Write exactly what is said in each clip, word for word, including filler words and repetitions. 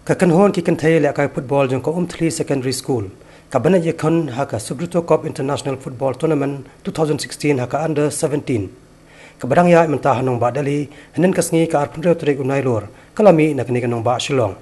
Ka kynhun ki kynthei lehkai football jong ka Umthli Secondary School ka ban ïakhun ha ka Subroto Cup International Football Tournament two thousand sixteen ha ka under seventeen, ka ba dang ïaid mynta ha nongbah Delhi. Hynnin ka sngi ka arphew hynriew tarik u Nailur ka la mih na kane ka nongbah Shillong.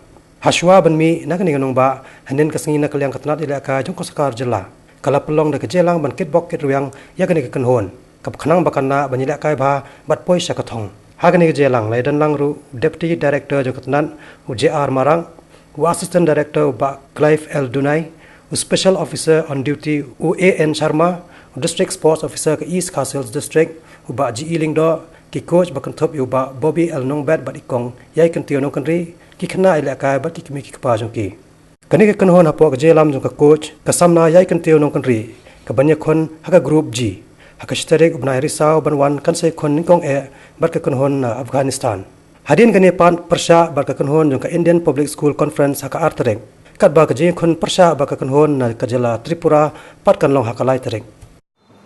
Hashwa ban mih na kane ka nongbah hynnin ka sngi na ka liang ka tnat ïalehkai jong ka sorkar jylla ka la pynlong da ka jingïalang ban kitbok kitrwiang ïa kane ka kynhun, kaba khnang ba kan lah ban ïalehkai bha bad poi sha ka thong. Ha kane ka jingïalang la ïadonlang ruh u Deputy Director jong ka tnat, u J R Marak, u Assistant Director, u Bah Clive L Dunai, u Special Officer on Duty, u A N Sharma, u District Sports Officer ka East Khasi Hills District, u Bah G E Lyngdoh, ki coach ba kynthup ïa u Bah Bobby L Nongbet bad i kong ïai kyntiew nongkynrih, ki khynnah ïalehkai bad ki kmie ki kpa jong ki. Kane ka kynhun hapoh ka jingïalam jong ka coach ka samla ïai kyntiew nongkynrih ka ban ïakhun ha ka Group G. Ha ka shi tarik u bnai Risaw ban wan kan sa ïakhun nyngkong eh bad ka kynhun na Afghanistan. Hadien kane pat pyrshah bad ka kynhun jong ka Indian Public School Conference ha ka ar tarik, katba ka jingïakhun pyrshah bad ka kynhun na ka jylla Tripura pat kan long ha ka lai tarik.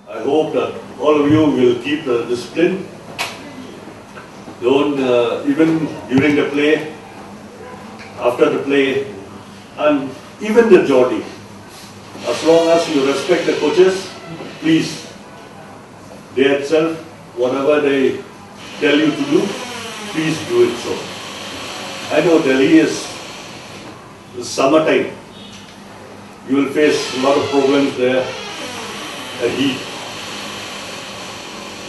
I hope that all of you will keep the discipline. Don't, uh, even during the play, after the play, and even the journey. As long as you respect the coaches, please, they itself, whatever they tell you to do, please do it so. I know Delhi is the summertime, you will face a lot of problems there, the heat.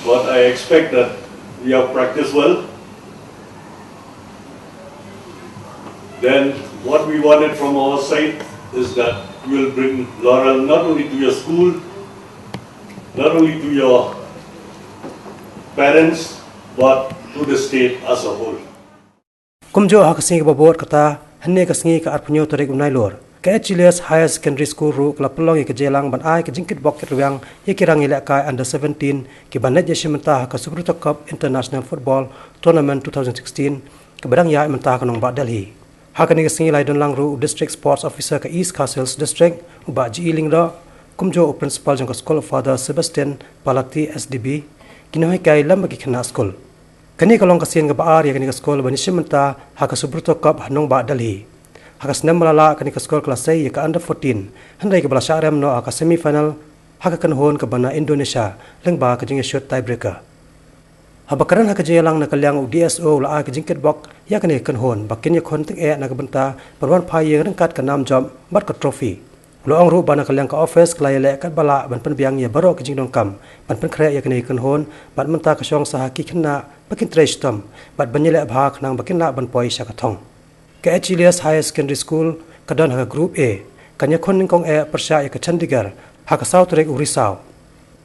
But I expect that we have practiced well. Then what we wanted from our side is that you will bring laurel not only to your school, not only to your parents, but to the state as a whole. Kumjuh ha ka sngi kaba bud kata, hynne ka sngi ka arphew hynñiew tarik u Nailur, ka Achilles Higher Secondary School ruh ka la pynlong ïa ka jingïalang ban ai ka jingkitbok kitrwiang ïa ki rangïalehkai under seventeen ki ban leit ïashim bynta ha ka Subroto Cup International Football Tournament two thousand sixteen, ka ba dang ïaid mynta ha ka nongbah Delhi. Ha kane ka sngi la ïadonlang ruh u District Sports Officer ka East Khasi Hills District, u Bah G E Lyngdoh, kumjuh u Principal jong ka skul, Father Sebastian Palati S D B, ki nonghikai lem bad ki khynnah skul. Kane ka long ka sien kaba ar ïa kane ka skul ban ïashim bynta ha ka Subroto Cup ha nongbah Delhi. Ha ka snem ba la leit kane ka skul ka la sei ïa ka under fourteen, hynrei kaba la shah rem noh ha ka semi final ha ka kynhun kaba na Indonesia lyngba ka jingïashut tiebreaker. Haba kren ha ka jingïalang na ka liang u D S O u la ai ka jingkitbok ïa kane ka kynhun ba kin ïakhun tyngeh na ka bynta ban wan phai ïing ryngkat ka nam jop bad ka trophy. U la ong ruh ba na ka liang ka office ka la ïaleh katba lah ban pynbiang ïa baroh ki jingdonkam ban pynkhreh ïa kane ka kynhun bad mynta ka shong sa ha ki khynnah ba kin trei shitom bad ban ïaleh bha khnang ba kin lah ban poi sha ka thong. Ka Achilles Higher Secondary School ka don ha ka Group A, kan ïakhun nyngkong eh pyrshah ïa ka Chandigarh ha ka saw tarik u Risaw.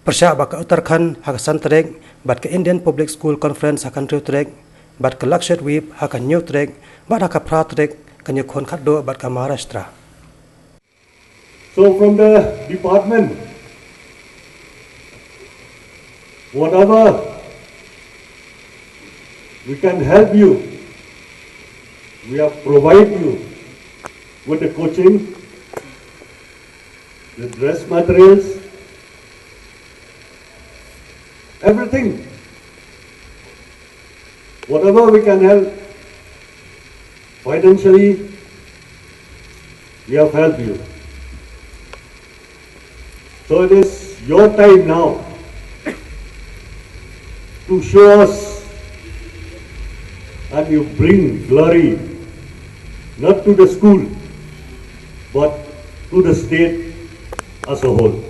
Pyrshah bad ka Uttarakhand ha ka san tarik, bad ka Indian Public School Conference ha ka hynriew tarik, bad ka Lakshadweep ha ka hynñiew tarik, bad ha ka phra tarik kan ïakhun khatduh bad ka Maharashtra. So from the department, whatever we can help you, we have provide you with the coaching, the dress materials, everything. Whatever we can help financially, we have helped you. So it is your time now to show us and you bring glory not to the school but to the state as a whole.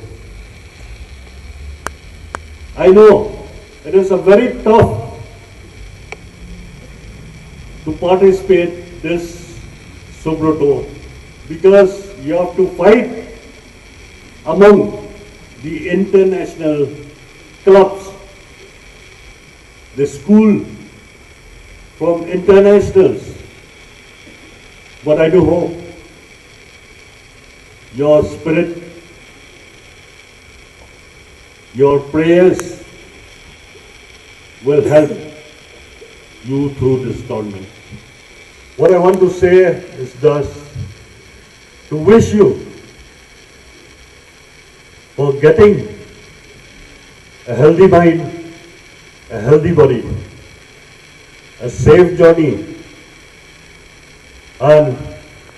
I know it is a very tough to participate this Subroto because you have to fight among the international clubs, the school from internationals. But I do hope your spirit, your prayers will help you through this tournament. What I want to say is just to wish you for getting a healthy mind, a healthy body, a safe journey, and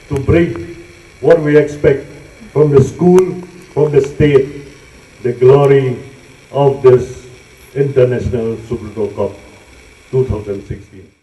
to bring what we expect from the school, from the state, the glory of this International Subroto Cup two thousand sixteen.